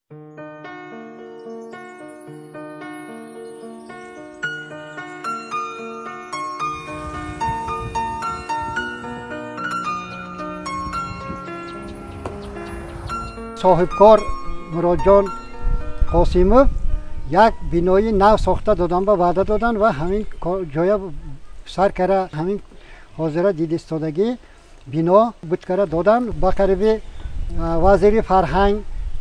Соҳибкор Муродҷон Қосимов як бинои нав сохта додан ба ваъда додан ва ҳамин ҷоя сар кара ҳамин ҳозира дидистодагӣ бино буткара додан. Ба қариби вазири фарҳанг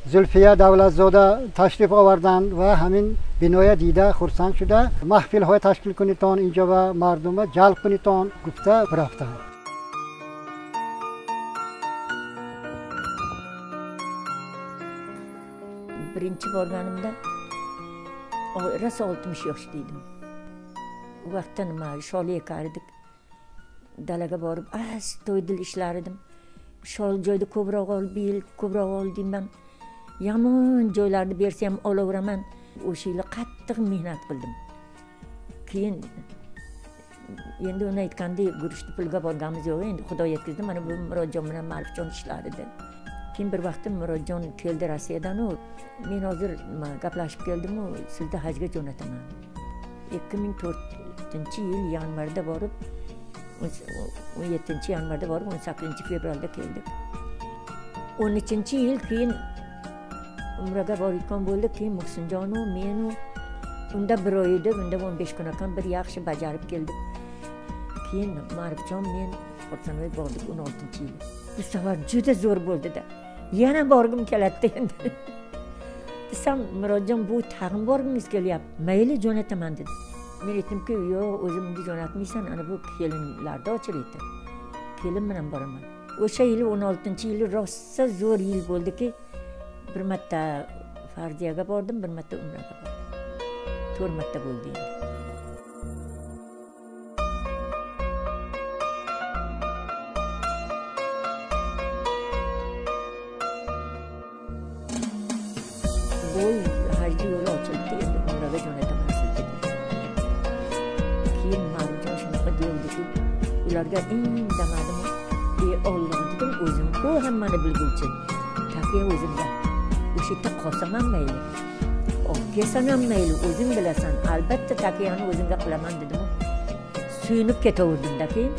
Зулфия Давлатзода ташриф оварданд ва ҳамин биноя дида хурсанд шуда маҳфилҳоя ташкил кунитон, инҷо ба мардума ҷалб кунитон гуфта рафтанд. Birinchi borganimda rosa 60 yoshda edim. U vaqtda nima sholi ekar edik. Dalaga borib astoydil ishlar edim. Shol joyda ko'proq ol, bu yil ko'proq ol deyman. Yomon joylarni bersa ham olaveraman. O'sha yili qattiq mehnat qildim. Keyin endi uni aytgandek guruchni pulga borganimiz yo'q, endi Xudo yetkazdi. Mana bu Murodjon bilan Ma'rifjon ishlar edi. Keyin bir vaqtda Murodjon keldi Rossiyadan, u men hozir nima gaplashib keldim-u, sizni hajga jo'nataman. 2004-yil yanvarda borib, 17-yanvarda borib, 18-fevralda keldik. 13-yil keyin umraga borayotgan bo'ldik. Keyin Muhsinjon-u, men-u unda bir oy edi, unda 15 kun ekan, bir yaxshi bajarib keldik. Keyin Ma'rifjon, men Xursandboy bordik 16-yil. Bu safar juda zo'r bo'ldi-da. Yana borgim keladi endi. Desam, Murodjon, bu tag'in borgingiz kelyapti. Mayli, jo'nataman dedi. Men aytdimki, yo'q, o'zimni jo'natmaysan, ana bu kelinlarni ochirdi. Kelin bilan boraman. O'sha yili 16-yili rosa zo'r yil bo'ldiki, bir marta Farziyaga bordim, bir marta umraga bordim. 4 marta bo'ldi endi. Bo'y hajga yo'li ochildi, endi umraga jo'nataman sizni dedi. Keyin Ma'rifjon shunaqa devdiki, ularga indamadim. Ey Alloh dedim, o'zim-ku hammani bilguvchi. Taqiya o'zimda. O'sha yerda qolsam ham mayli, olib kelsam ham mayli, o'zing bilasan. Albatta taqiyani o'zimga qilaman dedim. Suyunib ketaverdim-da keyin.